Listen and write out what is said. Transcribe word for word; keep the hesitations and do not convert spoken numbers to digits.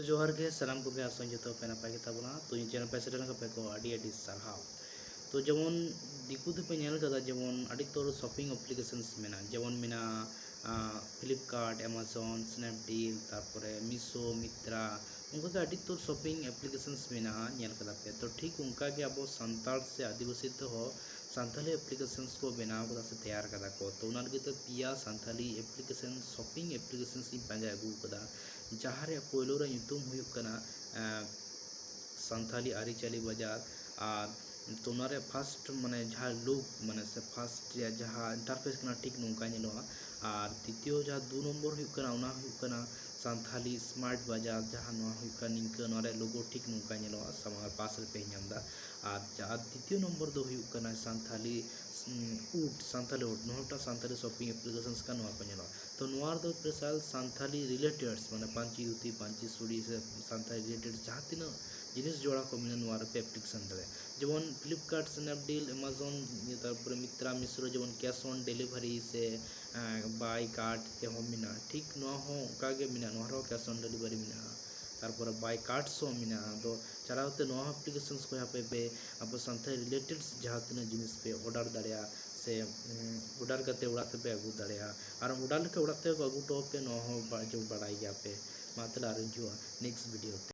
ᱡᱚᱦᱟᱨ ᱜᱮ ᱥᱟᱱᱟᱢ ᱠᱚᱜᱮ, ᱟᱥᱚᱜ ᱟᱹᱧ ᱡᱚᱛᱚ ᱯᱮ ᱱᱟᱯᱟᱭ ᱜᱮᱛᱟ ᱵᱚᱱᱟ᱾ ᱛᱚ, ᱤᱧ channel ᱯᱮ ᱥᱮᱴᱮᱨ ᱞᱮᱱ ᱠᱷᱟᱱ ᱯᱮ ᱠᱚ ᱟᱹᱰᱤ ᱟᱹᱰᱤ ᱥᱟᱨᱦᱟᱣ᱾ ᱛᱚ, ᱡᱮᱢᱚᱱ ᱫᱤᱠᱩ ᱛᱮᱯᱮ ᱧᱮᱞ ᱠᱟᱫᱟ, ᱡᱮᱢᱚᱱ ᱟᱹᱰᱤ ᱩᱛᱟᱹᱨ shopping applications ᱢᱮᱱᱟᱜᱼᱟ, ᱡᱮᱢᱚᱱ ᱢᱮᱱᱟᱜᱼᱟ, ᱟᱸ, Flipkart, Amazon, Snapdeal, ᱛᱟᱨᱯᱚᱨᱮ Meesho, Myntra, ᱚᱱᱠᱟᱜᱮ ᱟᱹᱰᱤ ᱩᱛᱟᱹᱨ shopping applications ᱢᱮᱱᱟᱜᱼᱟ, ᱧᱮᱞ ᱠᱟᱫᱟ ᱯᱮ᱾ ᱛᱚ, ᱴᱷᱤᱠ ᱚᱱᱠᱟᱜᱮ ᱟᱵᱚ ᱥᱟᱱᱛᱟᱲ ᱥᱮ ᱟᱹᱫᱤᱵᱟᱹᱥᱤ ᱛᱮᱦᱚᱸ ᱥᱟᱱᱛᱟᱲᱤ applications ᱠᱚ ᱵᱮᱱᱟᱣ ᱠᱟᱫᱟ ᱥᱮ ᱛᱮᱭᱟᱨ ᱠᱟᱫᱟ ᱠᱚ᱾ ᱛᱚ, ᱚᱱᱟ ᱞᱟᱹᱜᱤᱫ ᱛᱮ ᱯᱮᱭᱟ ᱥᱟᱱᱛᱟᱲᱤ application, shopping applications ᱤᱧ ᱯᱟᱸᱡᱟ ᱟᱹᱜᱩ ᱠᱟᱫᱟ, ᱡᱟᱦᱟᱸ ᱨᱮᱭᱟᱜ ᱯᱳᱭᱞᱳ ᱨᱮ ᱧᱩᱛᱩᱢ ᱦᱩᱭᱩᱜ ᱠᱟᱱᱟ, ᱮᱸ, ᱥᱟᱱᱛᱷᱟᱞᱤ ᱟᱹᱨᱤᱪᱟᱹᱞᱤ ᱵᱟᱡᱟᱨ᱾ ᱟᱨ ᱛᱚ ᱚᱱᱟ ᱨᱮᱭᱟᱜ first ᱢᱟᱱᱮ ᱡᱟᱦᱟᱸ look ᱢᱟᱱᱮ ᱥᱮ first ᱨᱮᱭᱟᱜ ᱡᱟᱦᱟᱸ interface ᱠᱟᱱᱟ, ᱴᱷᱤᱠ ᱱᱚᱝᱠᱟ ᱧᱮᱞᱚᱜᱼᱟ᱾ ᱟᱨ ᱛᱤᱛᱤᱭᱚ ᱡᱟᱦᱟᱸ ᱫᱩ ᱱᱚᱢᱵᱚᱨ ᱦᱩᱭᱩᱜ ᱠᱟᱱᱟ, ᱚᱱᱟ ᱦᱩᱭᱩᱜ ᱠᱟᱱᱟ ᱥᱟᱱᱛᱷᱟᱞᱤ smart ᱵᱟᱡᱟᱨ, ᱡᱟᱦᱟᱸ ᱱᱚᱣᱟ ᱦᱩᱭᱩᱜ ᱠᱟᱱᱟ ᱱᱤᱝᱠᱟᱹ, ᱱᱚᱣᱟ ᱨᱮᱭᱟᱜ logo ᱴᱷᱤᱠ ᱱᱚᱝᱠᱟ ᱧᱮᱞᱚᱜᱼᱟ, ᱥᱟᱢᱟᱝ ᱨᱮ ᱯᱟᱥ ᱨᱮᱯᱮ ᱧᱟᱢ ᱮᱫᱟ᱾ ᱟᱨ ᱡᱟᱦᱟᱸ ᱛᱤᱛᱤᱭᱚ ᱱᱚᱢᱵᱚᱨ ᱫᱚ ᱦᱩᱭᱩᱜ ᱠᱟᱱᱟ ᱥᱟᱱᱛᱷᱟᱞᱤ, ᱩᱸ, ᱩᱰ, ᱥᱟᱱᱛᱷᱟᱞᱤ ᱩᱰ, ᱱᱚᱣᱟ ᱢᱤᱫᱴᱟᱝ ᱥᱟᱱᱛᱷᱟᱞᱤ shopping applications ᱠᱟᱱᱟ, ᱱᱚᱣᱟ ᱠᱚ ᱧᱮᱞᱚᱜᱼᱟ᱾ ᱛᱚ ᱱᱚᱣᱟ ᱨᱮᱫᱚ special ᱥᱟᱱᱛᱷᱟᱞᱤ related ᱢᱟᱱᱮ ᱯᱟᱹᱧᱪᱤ ᱫᱷᱩᱛᱤ, ᱯᱟᱹᱧᱪᱤ ᱥᱩᱲᱤ ᱥᱮ ᱥᱟᱱᱛᱷᱟᱞᱤ related ᱡᱟᱦᱟᱸ ᱛᱤᱱᱟᱹᱜ ᱡᱤᱱᱤᱥ ᱡᱚᱲᱟ ᱠᱚ ᱢᱮᱱᱟᱜᱼᱟ, ᱱᱚᱣᱟ ᱨᱮᱯᱮ application ᱫᱟᱲᱮᱭᱟᱜᱼᱟ᱾ ᱡᱮᱢᱚᱱ Flipkart, Snapdeal, Amazon, ᱛᱟᱨᱯᱚᱨᱮ Myntra, Meesho ᱨᱮ ᱡᱮᱢᱚᱱ cash on delivery ᱥᱮ, ᱮᱸ, by card ᱛᱮᱦᱚᱸ ᱢᱮᱱᱟᱜᱼᱟ, ᱴᱷᱤᱠ ᱱᱚᱣᱟ ᱦᱚᱸ ᱚᱱᱠᱟ ᱜᱮ ᱢᱮᱱᱟᱜᱼᱟ, ᱱᱚᱣᱟ ᱨᱮᱦᱚᱸ cash on delivery ᱢᱮᱱᱟᱜᱼᱟ᱾ ᱛᱟᱨᱯᱚᱨᱮ by cards ᱦᱚᱸ ᱢᱮᱱᱟᱜᱼᱟ᱾ ᱟᱫᱚ ᱪᱟᱞᱟᱣ ᱠᱟᱛᱮ ᱱᱚᱣᱟ ᱦᱚᱸ applications ᱠᱷᱚᱱ ᱟᱯᱮ ᱯᱮ ᱟᱵᱚ ᱥᱟᱱᱛᱟᱲᱤ related ᱡᱟᱦᱟᱸ ᱛᱤᱱᱟᱹᱜ ᱡᱤᱱᱤᱥ ᱯᱮ order ᱫᱟᱲᱮᱭᱟᱜᱼᱟ ᱥᱮ, ᱩᱸ, order ᱠᱟᱛᱮ ᱚᱲᱟᱜ ᱛᱮᱯᱮ ᱟᱹᱜᱩ ᱫᱟᱲᱮᱭᱟᱜᱼᱟ᱾ ᱟᱨ order ᱞᱮᱠᱷᱟᱱ ᱚᱲᱟᱜ ᱛᱮ ᱟᱹᱜᱩ ᱦᱚᱴᱚ ᱟᱯᱮ, ᱱᱚᱣᱟ ᱦᱚᱸ ᱵᱟ-, ᱡᱚ-, ᱵᱟᱲᱟᱭ ᱜᱮᱭᱟ ᱯᱮ᱾ ᱢᱟ ᱛᱟᱦᱞᱮ ᱟᱨ ᱦᱤᱡᱩᱜᱼᱟ next video ᱛᱮ᱾